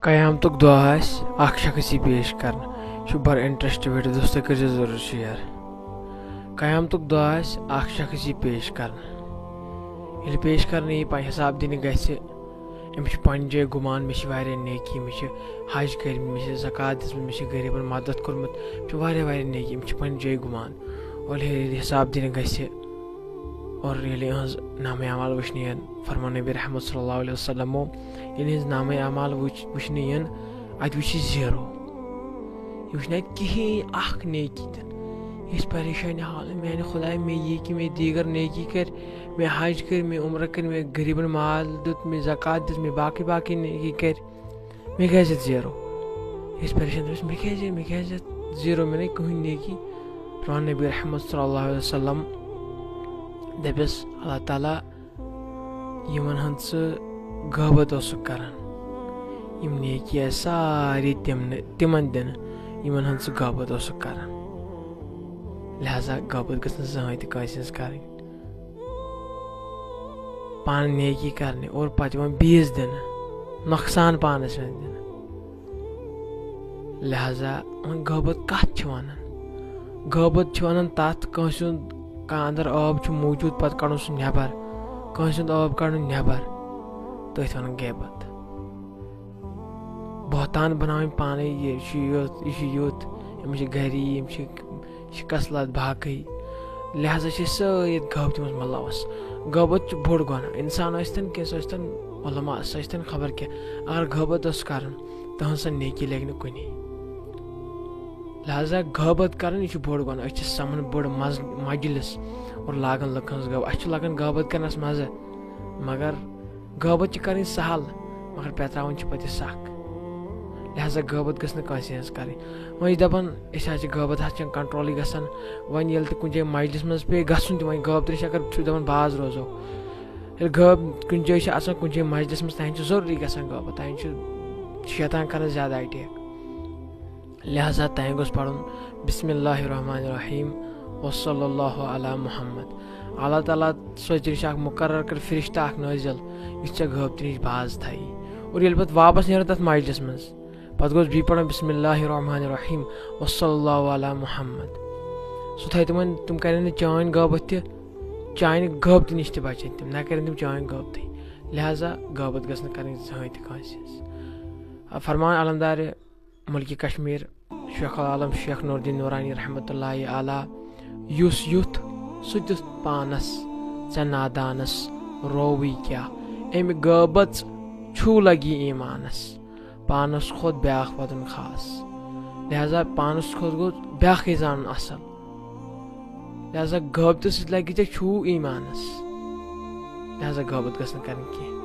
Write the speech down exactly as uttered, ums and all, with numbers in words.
قیامتُک دۄہ آسہِ اکھ شخص یی پیش کرنہٕ۔ یہِ چھُ بڑٕ انٹرسٹ ویڈیو، دوستو، کٔرزیو ضروٗر شیئر۔ قیامتُک دۄہ آسہِ اکھ شخص یی پیش کرنہٕ۔ ییٚلہِ پیش کرنہٕ یی، پنٕنۍ حساب دِنہٕ گژھِ، أمِس چھُ پننہِ جایہِ گُمان، مےٚ چھِ واریاہ نیکی، مےٚ چھِ حج کٔرمٕتۍ، مےٚ چھِ زکوٰۃ دِژمٕژ، مےٚ چھِ غریٖبن مدد کوٚرمُت، مےٚ چھِ واریاہ واریاہ نیکی، أمِس چھِ پننہِ جایہِ گُمان۔ اور ییٚلہِ حساب دِنہٕ گژھِ، اور ییٚلہِ یِہٕنٛز نامہ اعمال وٕچھنہٕ یِن، فرمان نبی رحمت صلی اللہ علیہ وسلمو، ییٚلہِ یِہٕنٛز نامہ اعمال وٕچھ وٕچھنہٕ یِن، اَتہِ وٕچھِ زیٖرو۔ یہِ وٕچھِ نہٕ اَتہِ کِہیٖنۍ اکھ نیکی تہِ نہٕ۔ یہِ چھِ پریشٲنی حال، میٛانہِ خۄدایا، مےٚ یہِ کہِ مےٚ دیٖگر نیکی کَرِ، مےٚ حج کٔرۍ، مےٚ عمرہ کٔرۍ، مےٚ غریٖبن مال دیُت، مےٚ زکوٰۃ دِژ، مےٚ باقٕے باقٕے نیکی کَرِ، مےٚ کیٛازِ یَتھ زیٖرو؟ یہِ چھِ پریشان دَپان، مےٚ کیٛازِ، مےٚ کیٛازِ یَتھ زیٖرو، مےٚ نَے کٕہٕنۍ نیکی۔ فرمان نبی رحمت صلی اللہ علیہ وسلم دَپٮ۪س، اللہ تعالیٰ، یِمن ہٕنٛز ژٕ غٲبت اوسُکھ کران، یِم نیکی آسہٕ سارے تِمنٕے، تِمن دِنہٕ، یِمن ہٕنٛز ژٕ غٲبت اوسُکھ کران۔ لہذا غٲبت گٔژھ نہٕ زٕہٕنۍ تہِ کٲنٛسہِ ہٕنٛز کرٕنۍ۔ پانہٕ نیکی کرنہِ اور پتہٕ یِوان بیٚیِس دِنہٕ، نۄقصان پانس یِوان دِنہٕ۔ لہذا وۄنۍ غٲبت کتھ چھِ ونان؟ غٲبت چھِ ونان تتھ، کٲنٛسہِ ہُنٛد کانٛہہ اندر عٲب چھُ موٗجوٗد، پتہٕ کڑُن سُہ نٮ۪بر، کٲنٛسہِ ہُنٛد عٲب کڑُن نٮ۪بر، تٔتھۍ ونان غیبت۔ بہتان بناوٕنۍ پانے، یہِ چھُ یُتھ، یہِ چھُ یُتھ، أمِس چھِ گری، أمِس چھِ شکست لد باقٕے۔ لہذا چھِ أسۍ سٲری غٲبتہِ منٛز ملوث۔ غٲبت چھُ بوٚڑ گۄناہ، انسان ٲسۍتن کینٛہہ، سُہ ٲسۍتن علماء، سُہ ٲسۍتن خبر کیٛاہ، اگر غٲبت اوس کران، تہنٛز سۄ نیکی لگہِ نہٕ کُنی۔ لہذا غٲبت کرٕنۍ، یہِ چھُ بوٚڑ گۄناہ۔ أسۍ چھِ سمان بٔڑ مز-، مجلس اور لاگان لُکن ہٕنٛز غٲبت۔ اَسہِ چھُ لگان غٲبت کرنس مزٕ، مگر غٲبت چھِ کرٕنۍ سہل، مگر پٮ۪تراوٕنۍ چھِ پتہٕ یہِ سخ۔ لہذا غٲبت گٔژھ نہٕ کٲنٛسہِ ہٕنٛز کرٕنۍ۔ وۄنۍ چھِ دپان، أسۍ حظ چھِ غٲبت، حظ چھنہٕ کنٹرولٕے گژھان۔ وۄنۍ ییٚلہِ تہِ کُنہِ جایہِ مجلس منٛز پیٚیہِ گژھُن تہِ، وۄنۍ غٲبتہٕ نِش اگر چھُ دپان، باز روزو۔ ییٚلہِ غٲب کُنہِ جایہِ چھِ آسان، کُنہِ جایہِ مجلس منٛز، تَتٮ۪ن چھُ ضروٗری گژھان غٲبت، تَتٮ۪ن چھُ شیطان کران زیادٕ اٹیک۔ لہذا تۄہہِ گوٚژھ پرُن بسم اللہ الرحمن الرحیم، وصلی اللہ علی محمد۔ اللہ تعالیٰ سٕنٛدِ نِش اکھ مقرر کٔر فرشتہٕ اکھ نٲزِل، یُس ژےٚ غٲبتہٕ نِش باز تھایی۔ اور ییٚلہِ پتہٕ واپس نیرُن تتھ مجلس منٛز، پتہٕ گوٚژھ بیٚیہِ پرُن بسم اللہ الرحمن الرحیم، وصلی اللہ علی محمد۔ سُہ تھایہِ تِمن، تِم کرن نہٕ چٲنۍ غٲبت تہِ، چانہِ غٲبتہٕ نِش تہِ بچن تِم، نہ کرن تِم چٲنۍ غٲبتٕے۔ لہذا غٲبت گٔژھ نہٕ کرٕنۍ زٕہٕنۍ تہِ کٲنٛسہِ ہٕنٛز۔ فرمان علمدارِ ملکِ کشمیر شیخ العالم شیخ نور الدین نورانی رحمتہ اللہ علیہ، یُس یُتھ سُہ تیُتھ پانس، ژےٚ نادانس رووٕے کیٛاہ، امہِ غٲبژ چھُو لگی ایمانس، پانس کھۄتہٕ بیٛاکھ ودُن خاص۔ لہذا پانس کھۄتہٕ گوٚو بیٛاکھٕے زانُن اصل۔ لہذا غٲبتہٕ سۭتۍ لگہِ ژےٚ چھُو ایمانس، لہذا غٲبت گٔژھ نہٕ کرٕنۍ کینٛہہ۔